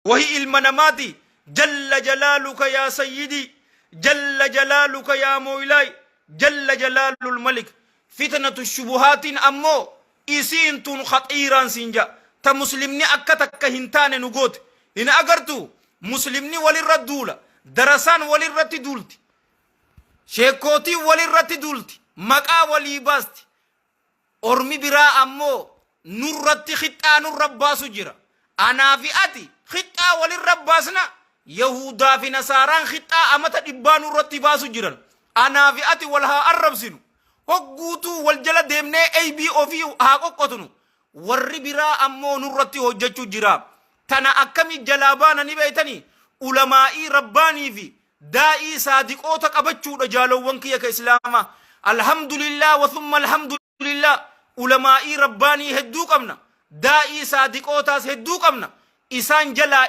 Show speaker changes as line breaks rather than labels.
Wahi ilma namaati. Jalla jalaaluka yaa sayyidii, jalla jalaaluka yaa mooylaay, jalla jalaalul malik. Fitnatu shubuhaatiin ammoo isiin tun khaxiiraan siin ja'a. Ta muslimni akka takka hin taane nu goote. Hin agartuu? Muslimni walirra duula. Darasaan walirratti duulti. Sheekkootiin walirratti duulti. Maqaa walii baasti. Ormi biraa ammoo nurratti khixxaa nurra baasu jira. Anaa fi ati khixxaa walirra baasna, Yahuudaa fi Nasaaraan khixxaa amata dhibbaa nurratti baasu jiran. Anaa fi ati wal haa arrabsinu. Hogguutuu wal jala deemnee eybii ofii haa qoqqotnu. Warri biraa ammoo nurratti hojjachuu jira. Tana akkami jalaa baana ni beeytanii? Ulamaa'ii Rabbaanii fi Daa'ii saadiqoota qabachuudha, jaalowwan kiyya ka islaamaa. Alhamdulillah wa thumma alhamdulillah, ulamaa'ii rabbaanii hedduu qabna. Daa'ii saadiqootaas hedduu qabna. Isaan jalaa